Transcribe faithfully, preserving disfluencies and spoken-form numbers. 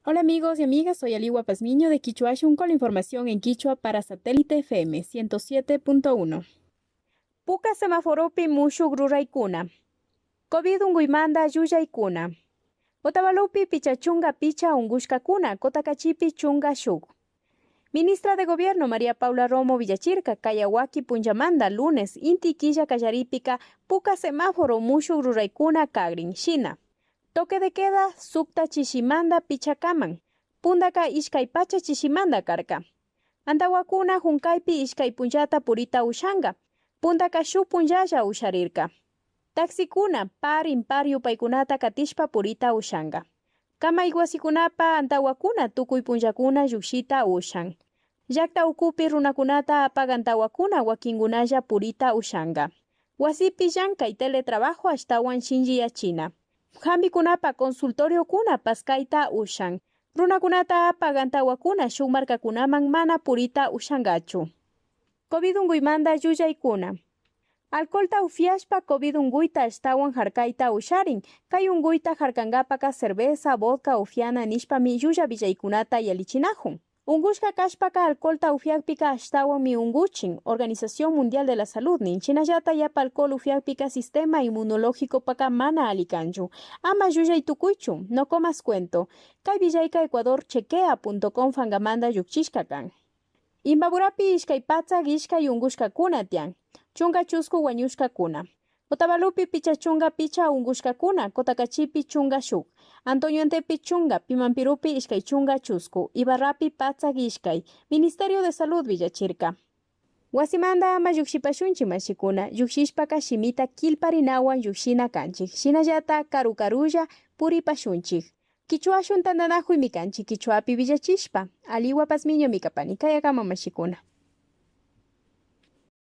Hola amigos y amigas, soy Aliwa Pazmiño de Kichwashun con la información en kichwa para Satélite F M ciento siete punto uno. Puka semaforopi mushuk ruraykuna. COVID unkuymanta llullaykuna. Otavalopi picha chunka picha unkushkakuna, Kotakachipi chunka shuk. Ministra de Gobierno María Paula Romo villachirka, kaya waki punllamanta lunes inti killa kallaripika puka semáforo mushuk ruraykuna kakrin shina. Toque de queda sukta chishimanta pichakaman, puntaka ishkay pacha chishimanta karka. Antawakuna hunkaypi ishkay punllata purita ushanka, puntaka shuk punllalla usharirka. Taxikuna par impar yupaykunata katishpa purita ushanka. Kamay wasikunapa antawakuna tukuy punllakuna llukshita ushan. Llakta ukupi runakunata apak antawakuna wakinkunalla purita ushanka. Wasipi llankay, teletrabajo ashtawan shinchiyachina. Hampikunapa consultoriokuna paskayta ushan. Runakunata apak antawakuna shuk markakunaman mana purita ushankachu. COVID unkuymanta llullaykuna. Alcoholta upyashpa COVID unkuyta ashtawan harkayta usharin. Kay unkuyta harkankapaka cerveza, vodka upyana nishpami llulla willaykunata yallichinakun. Unkushka kashpaka alcoholta upyakpika ashtawanmi unkuchin, Organización Mundial de la Salud nin. Shinallata yapa alcohol upyakpika sistema inmunológicopaka mana alli kanchu. Ama llullay tukuychu, no comas cuento. Kay willayka ecuador chequea punto com pankamanta llukchishka kan. Imbaburapi ishkay patsak ishkay unkushkakuna tiyan. Chunka chusku wañushkakuna. Otavalopi picha chunka picha unkushkakuna, Kotakachipi chunka shuk, Antonio Antepi chunka, Pimampirupi ishkay chunka chusku, Ibarrapi patsak ishkay, Ministerio de Salud villachirka. Wasimanta ama llukshipashunchik mashikuna, llukshishpaka shimita killparinawan llukshina kanchik, shinallata karu karulla puripashunchik. Kichwashun tantanakuymi kanchik kichwapi villachishpa. Aliwa Pazmiñomi kapani, kayakama mashikuna.